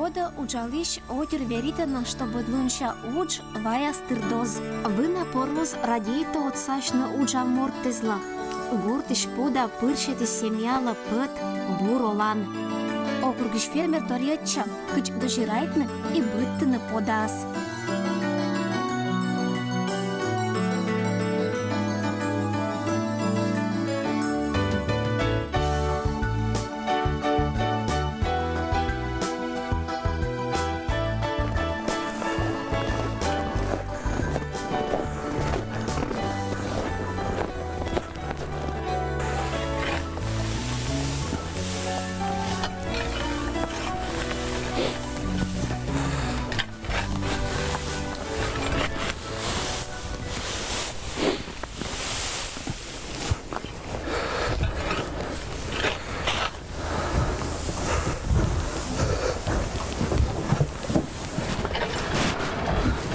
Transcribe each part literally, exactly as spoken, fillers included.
Подӧ уджалысь отир веритӧны, чтоб лунся удж ваяс тырдоз. Вына пороз радейтӧ отсасьны уджа мортӧзла. Гортысь подӧ пырсьӧдіс семьялы пӧт бур олан. Округысь фермер торйӧдчӧ, кыдз дозирайтны и быдтыны подаӧс.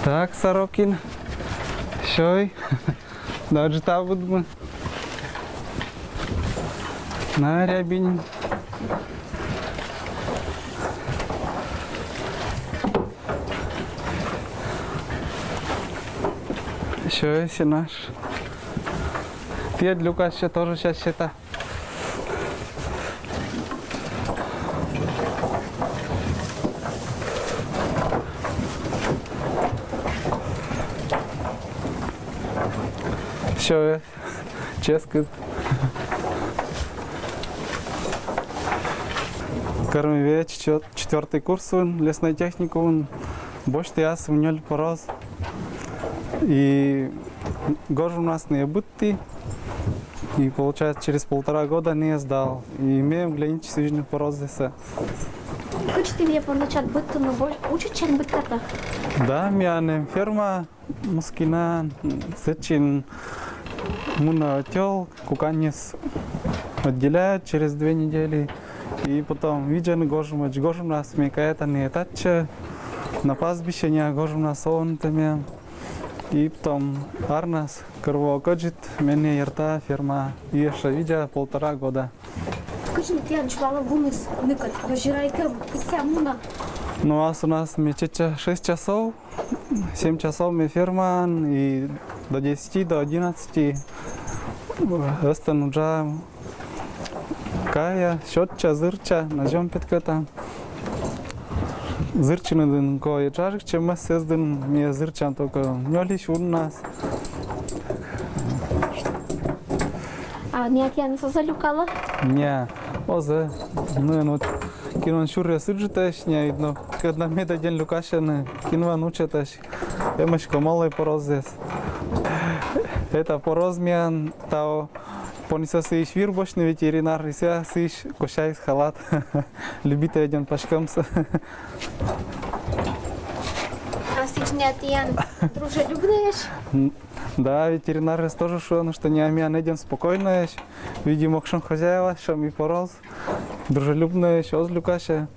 Так, Сорокин. Сёй. Даже та будмы. На, Рябинин. Сёй, Сенаж. Тіян люкассӧ тоже час сета. Всё, ческыт. Кӧр ми веч, чет-, четвёртый курсын, лесной техникумын, босьтім ас нёль пороз. И гожӧмнас найӧ быдті. И получается, через полтора года найӧ сдал. И ме ӧм глянитчы сузьны порозъяссӧ. Кыдз ті найӧ понда чат быдтінныд, бо-, учитчан быдтатанныд? Да, миян эм ферма, Мускинын, сэтчӧ мунӧ тёл, куканьыс отделяет через две недели. И потом видзӧны гожӧмӧдз, гожӧмнас ме кайта найӧ татчӧ, на пастбище найӧ гожӧмнас овнытӧмӧн. И потом арнас, кӧр во кӧдзыд, ме найӧ йӧрта фермаӧ, и ещё видза полтора года. Кыдз тіян чвалӧн вуныс ныкӧд, дозирайтӧм, кытчӧ мунӧ? Ну, ас у нас ме чеча шесть часов, семь часов ме фермаын, и до десяти, до одиннадцати ӧзтӧн уджа кая, сётча, зырча, назём петкӧта. Зырчыны дінӧ кӧ и чарик, чем ме сійӧс дінӧ, ме зырча только нёльысь вуннас. А найӧ тіянӧс оз-ӧ люкалӧ? Не, оз-ӧ. Ну, вот, кинлӧн сюръяс ыджыдӧсь, не, видно, кӧ на медводдзаӧн люкасьӧны, кинлӧн учӧтӧсь. Эмӧсь кӧ малӧй порозъяс. Это пороз миян, таво понісӧ сыысь вир босьтны ветеринар, и сійӧ сыысь косяис халат. Любитӧ ӧдйӧн паськӧмсӧ. А сідз найӧ тіян дружелюбнӧйӧсь? М, да, ветеринаръяс тоже шуӧны, что найӧ миян ӧдйӧн спокойнӧйӧсь. Видимо, кутшӧм хозяева, сэтшӧм и пороз. Дружелюбнӧйӧсь, оз люкасьӧ.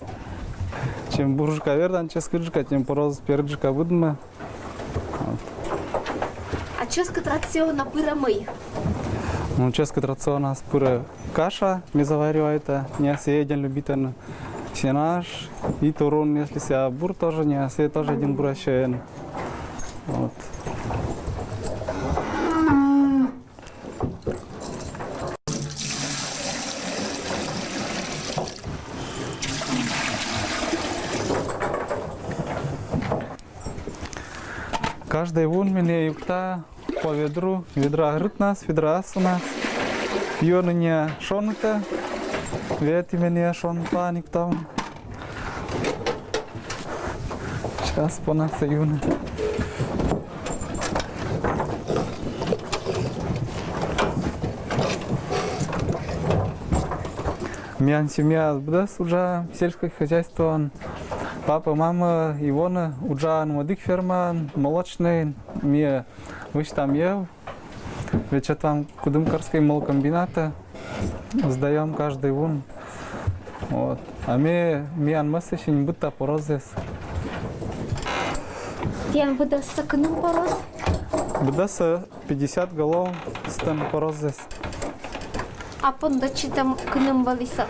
Чем бурджыка вердан, чӧскыдджыка, тем пороз перджыка быдмӧ. А чӧскыд рационӧ пырӧ мый? Ну, чӧскыд рационас пырӧ каша, ме заваривайта, найӧ сійӧ ӧдйӧн любитӧны, сенаж и турун, если сійӧ бур тоже, найӧ сійӧ тоже ӧдйӧн бура сёйӧны. Вот. Каждӧй вун ме юкта по ведру, ведра рытнас, ведра асунас. Юӧны найӧ шонытӧ. Ветымӧн найӧ шонытӧ юктам. Час понасӧ юны. Миян семья быдӧс уджа сельскӧй хозяйствоын. Папа, мама и воны уджаӧны мӧдик фермаын, молочнӧйын. Ми вӧчтам йӧв, вечӧтам Кудымкарскӧй молокомбинатӧ, сдаём каждӧй вун. Вот. А ме, миян мӧссӧ синь быдта порозъяс. Тіян быдӧссӧ кыным пороз? Быдӧссӧ пятьдесят голов, стӧн порозъяс. А А пондочи там кыным вӧлі со?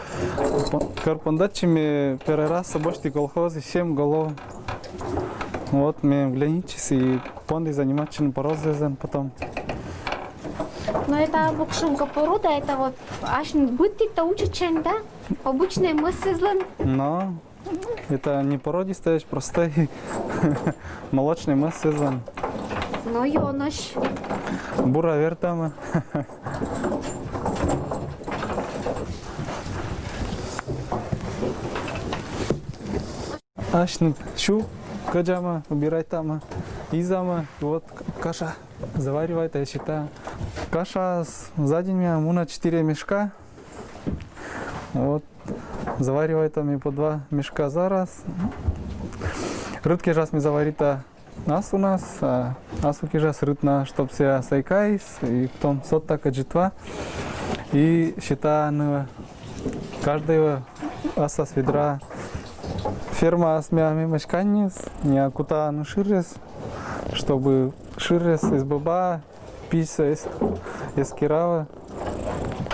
Пон-, кор пондочи ме первый раз со босьті колхозы, семь голов. Вот ме вленитчис и понді заниматчыны порозэзэн потом. Но это, в общем, поруда, это вот ачыд быдтыд да учитчан, да? Обычнӧй мӧссэзлӧн. Но это не породистӧй, простӧй молочнӧй мӧссэзлӧн. Но ёнӧсь. Бура вертамӧ. Асьныд сю кӧдзамӧ, убирайтамӧ, изамӧ, вот к-, каша заваривайтам, считайтам. Каша с-, за день миян мунӧ четыре мешка. Вот. Заваривайтам ми по два мешка за раз. Рыт кежас ми заваритам асунас, а асу кежас рытнас, чтоб сія сайкайис, и потом содтам кӧдзыд ваӧ. И считайтам, каждӧй ассяс ведра. Фермаас миян эмӧсь каньыс, миян кутам шыръяс, чтобы шыръяс эз быба, письыс эз, эз керавы.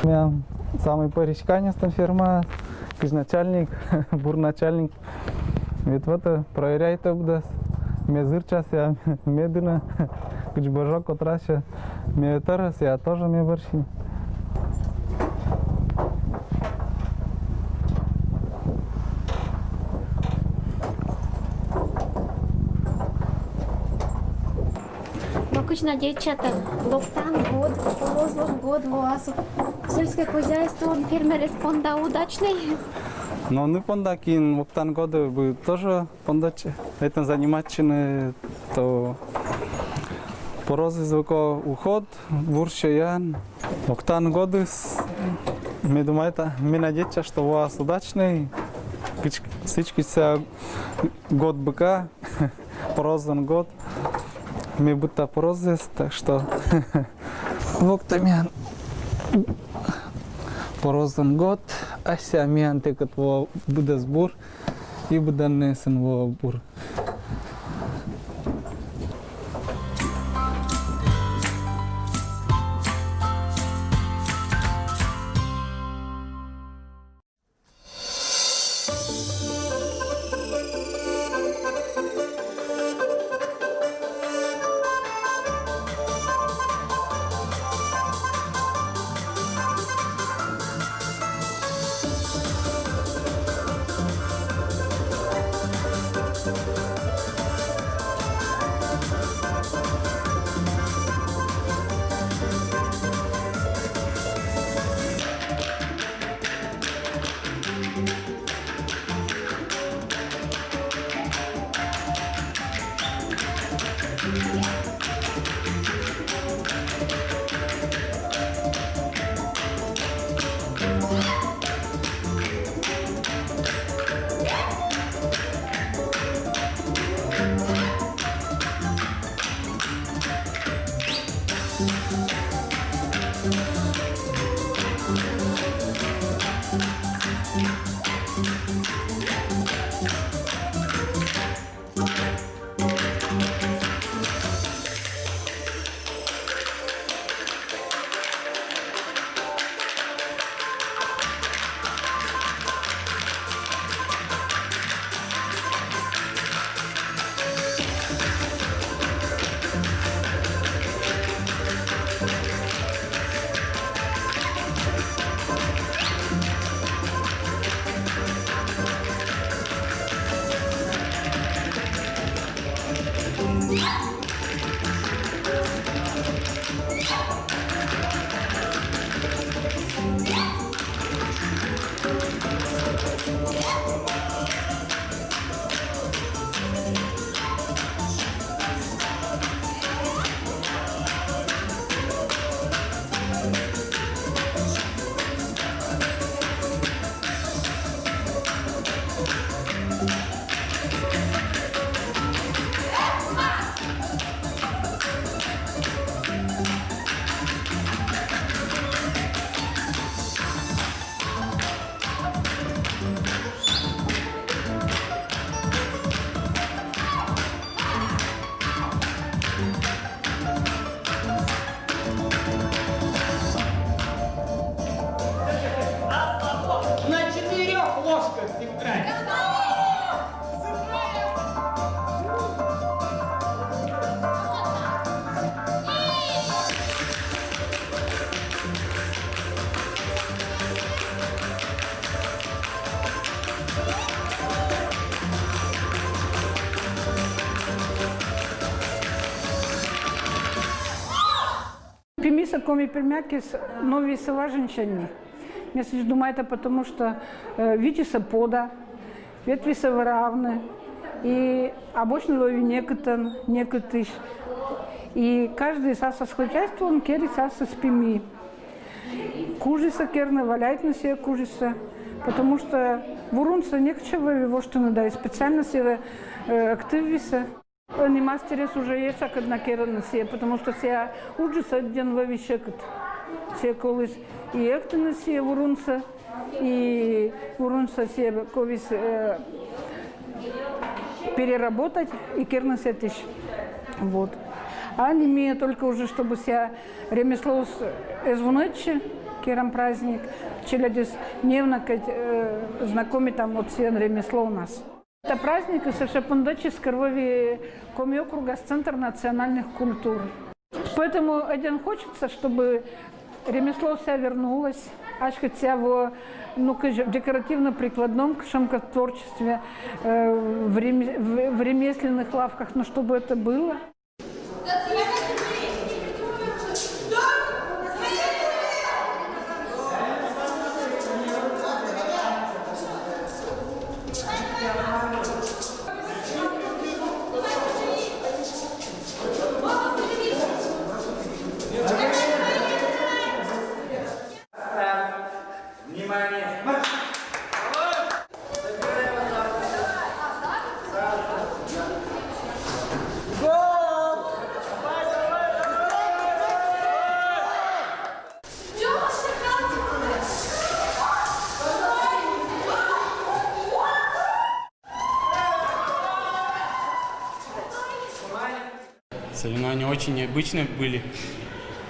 Миян самый пӧрысь каньыс тан фермаас, кыдз начальник, бур начальник. Ведь вот, э, проверяйтӧ быдӧс. Ме зырча, сія ме дінӧ, кыдз бӧжӧ, котрасьӧ. Ме тӧрӧ, сія тоже ме бӧрсинь. Но кыдз надейтчатӧ, локтан год, порозлун год лоас сельскӧй хозяйствоын фермерӧс понда удачнӧй? Но ӧні понда, кин локтан годӧ бы тоже пондӧдчӧ этӧн заниматчыны, то порозыс вӧлі уход, вурсьӧ ян. Локтан годыс, ме думайта, ме надейтча, что лоас удачнӧй, кыдз, сідз кыдз сія год быка, порозлун год. Ме быдта порозыс, так что локтӧ миян порозлун год, а сія миян тэкӧд во быдӧс бур, и быдӧнныс во бур. Коми-Пермякыс новиса важӧн сёрни. Ме сідз думайта, потому что, э, виччысьӧ пода, ветвысӧ выравны, и обычно лови некытӧн, некытысь. И каждыйыс ассьыс хозяйствоын керис ассьыс пими. Кужисӧ керны, валяйтны сійӧ кужисӧ, потому что вурунсӧ некытчӧ вӧвлі воштыны да и специально сійӧ, э, активнӧйсӧ. Ӧні мастеръяс уже ещӧ кӧть на керӧны сійӧ, потому что сійӧ уджыс ӧдйӧн вӧвлі сьӧкыд. Сійӧ коліс и эктыны сійӧ вурунсӧ, и вурунсӧ сійӧ коліс, э, переработать и керны сэтысь. Вот. А не имею только уже, чтобы сійӧ ремеслоыс эз вунӧдчы, керам праздник, челядьыс неуна кӧть, э, знакомитам вот сійӧн ремеслоунас. Та праздникыс ещӧ пондӧдчис кӧр вӧвлі Коми округас Центр национальных культур. Поэтому ӧдйӧн хочется, чтобы ремесло сійӧ вернулось, аськӧ сійӧ во, ну, кыдз в декоративно-прикладном, кыдз шуам, творчестве, э, в реме-, в, в ремесленных лавках, но чтобы это было. Внимание! Марш! Соревнования очень необычные были,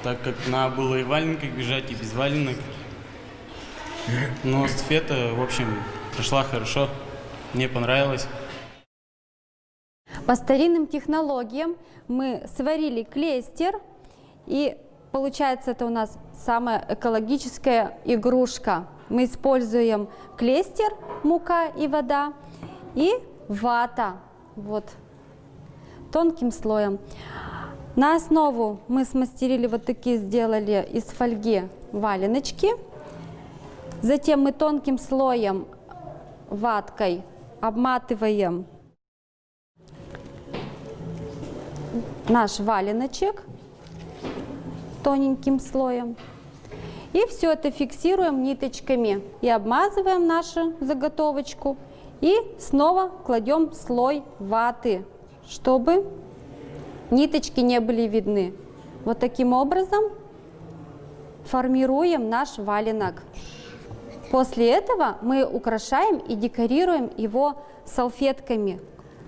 так как надо было и в валенках бежать, и без валенок. Но эстафета, в общем, прошла хорошо. Мне понравилось. По старинным технологиям мы сварили клейстер, и получается, это у нас самая экологическая игрушка. Мы используем клейстер, мука и вода, и вата. Вот. Тонким слоем. На основу мы смастерили вот такие, сделали из фольги валеночки. Затем мы тонким слоем ваткой обматываем наш валеночек тоненьким слоем. И все это фиксируем ниточками и обмазываем нашу заготовочку. И снова кладем слой ваты, чтобы ниточки не были видны. Вот таким образом формируем наш валенок. После этого мы украшаем и декорируем его салфетками,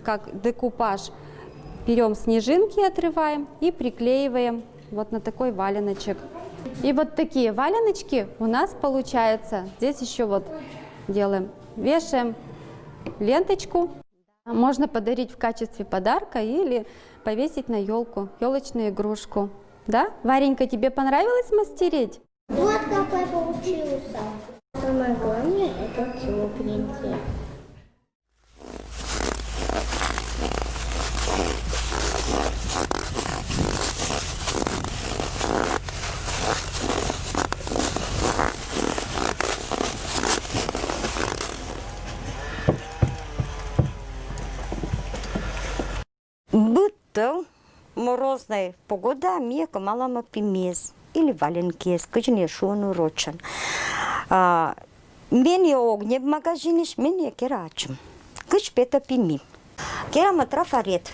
как декупаж. Берем снежинки, отрываем и приклеиваем вот на такой валеночек. И вот такие валеночки у нас получаются. Здесь еще вот делаем, вешаем ленточку. Можно подарить в качестве подарка или повесить на елку, елочную игрушку. Да? Варенька, тебе понравилось мастерить? Вот какой получился. Самое главное, это тепленький. Быд тӧл, морознӧй погода, ми кӧмалам пимиӧс или валенкиӧс, кыдз нӧ шуӧны рочӧн. А, менӧ ог ньӧб магазинысь, менӧ кера ачым. Кыдз петӧ пими. Керам трафарет.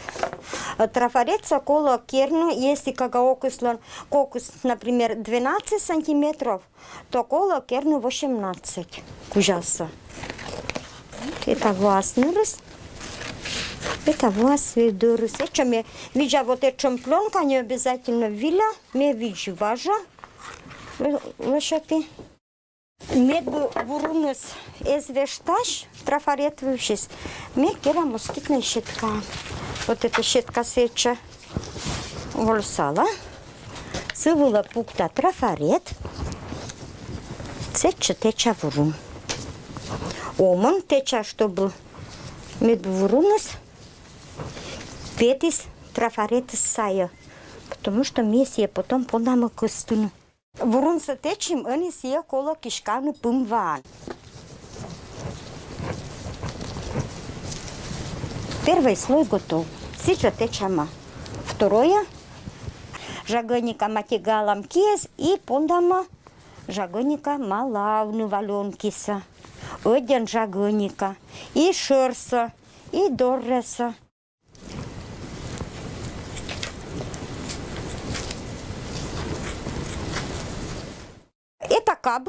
Трафаретсӧ колӧ керны, если кага окыслӧн кокыс, например, двенадцать сантиметров, то колӧ керны восемнадцать кузясӧ. Этайӧ воас нырыс, этайӧ воас дӧрыс. Этчӧ ме видза, вот этчӧм плёнка не обязательно виля, ме видз важа лӧсьыд. Медбур вуруныс эз вештась трафарет вывсьыс, ме кера москитнӧй сетка. Вот эта сетка сэтчӧ вольсала. Сы вылӧ пукта трафарет. Сэтчӧ тэча вурун. Омӧн тэча, чтобы медбур вуруныс петіс трафаретыс сайӧ. Потому что ми сійӧс потом понам кӧстыны. Вурунсӧ тэчим, ӧні сійӧ колӧ киськавны пымваӧн. Первый слой готов. Сідзжӧ тэчамӧ второе. Жагӧника матигалам киӧс и пондамӧ жагӧника малавны валёнкисӧ. Ӧддьӧн жагӧника. И шӧрсӧ, и дорресӧ. Это каб.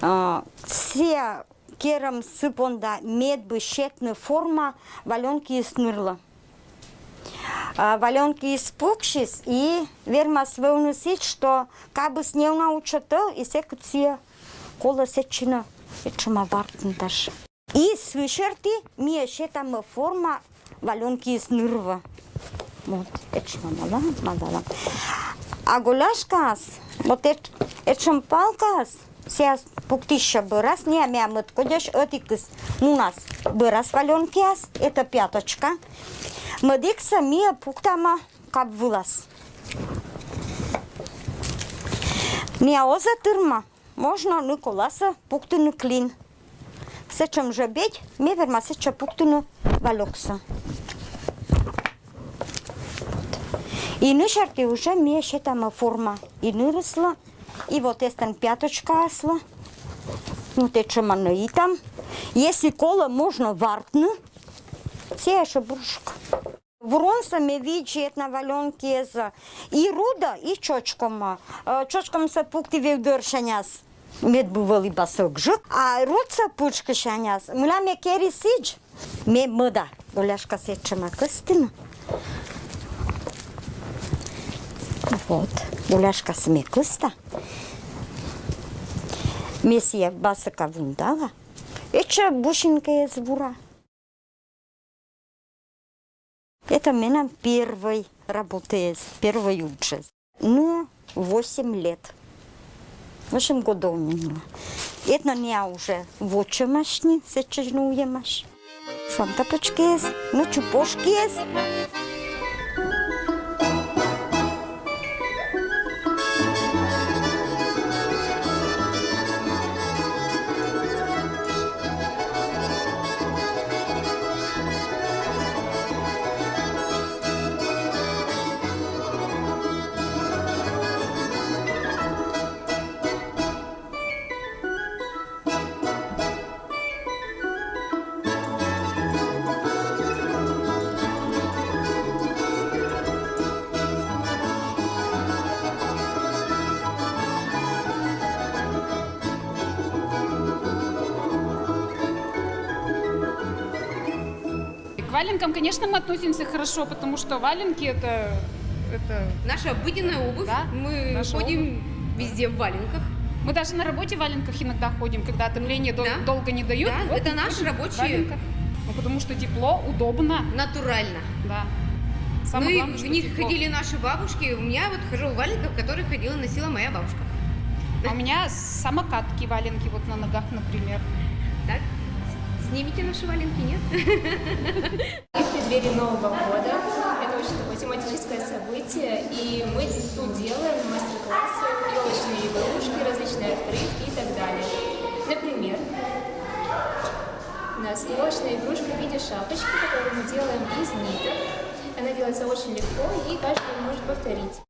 А, сійӧ керӧм сы понда, медбыд сетны форма валёнкиыс нырла. А, валёнкиыс пуксис и вермас вӧвны сідз, что кабыс неуна утшӧ тӧв, и сэк сійӧ колӧ сэтчӧ нин этшӧма вартны даже. И сы серти ми сетам форма валёнкиыс ныр вылӧ. Вот, этшӧма малалам, малалам. А голяшкаыс, вот эт-, этшӧм палкаыс, сійӧс пуктыссьӧ бӧрас, не, миян мӧд кодьӧсь ӧтикыс мунас бӧрас валёнкиас, это пяточка. Мӧдиксӧ ми пуктам каб вылас. Миян оз тырмы. Можно нин коласӧ пуктыны клин. Сэтшӧм жӧ бедь, ме верма сэтчӧ пуктыны валёксӧ. И ны серти уже ми сетам форма и нырыслы, и вот эстӧн пяточкаыслы. Вот этшӧма нӧ и там. Если колӧ, можно вартны. Сійӧ жӧ брушк. Вурунсӧ ме видзи этна валёнкиэзӧ и рудӧ, и чочкомӧ. Э, чочкомсӧ пукті вевдӧрсяньыс. Мед бы вӧлі бара сӧкжык, а рудсӧ пытшкысяньыс. Мыйла ме кери сідз, ме мӧда. Голяшкасӧ этшӧма кӧстыны. Вот. Голяшкасӧ ме кӧста. Ме сійӧ басӧка вундала. Этшӧм бусинкаэз вура. Это менам первой работаэз, первой уджыс. Ну, восемь лет. Восемь годов минуло. Этна неа уже вочӧмаӧсь нин, сэтчӧ нин уйӧмаӧсь. Шуам, тапочкиэз, ну, чупожкиэз. К валенкам, конечно, мы относимся хорошо, потому что валенки это, это Наша обыденная обувь. Да, Мы наша ходим обувь. Везде в валенках. Мы даже на работе в валенках иногда ходим, когда отопление дол- Да. долго не дают. Да, Вот это мы наши ходим в рабочие. Валенках. Ну, потому что тепло, удобно. Натурально. Да. Самое Ну и главное, в что них тепло. Ходили наши бабушки. У меня вот хожу в валенках, в которых ходила, носила моя бабушка. А у меня самокатки, валенки вот на ногах, например. Так, снимите наши валенки, нет? И в преддверии Нового года это очень такое тематическое событие, и мы тут делаем мастер-классы, елочные игрушки, различные открытки и так далее. Например, у нас елочная игрушка в виде шапочки, которую мы делаем из ниток. Она делается очень легко, и каждый может повторить.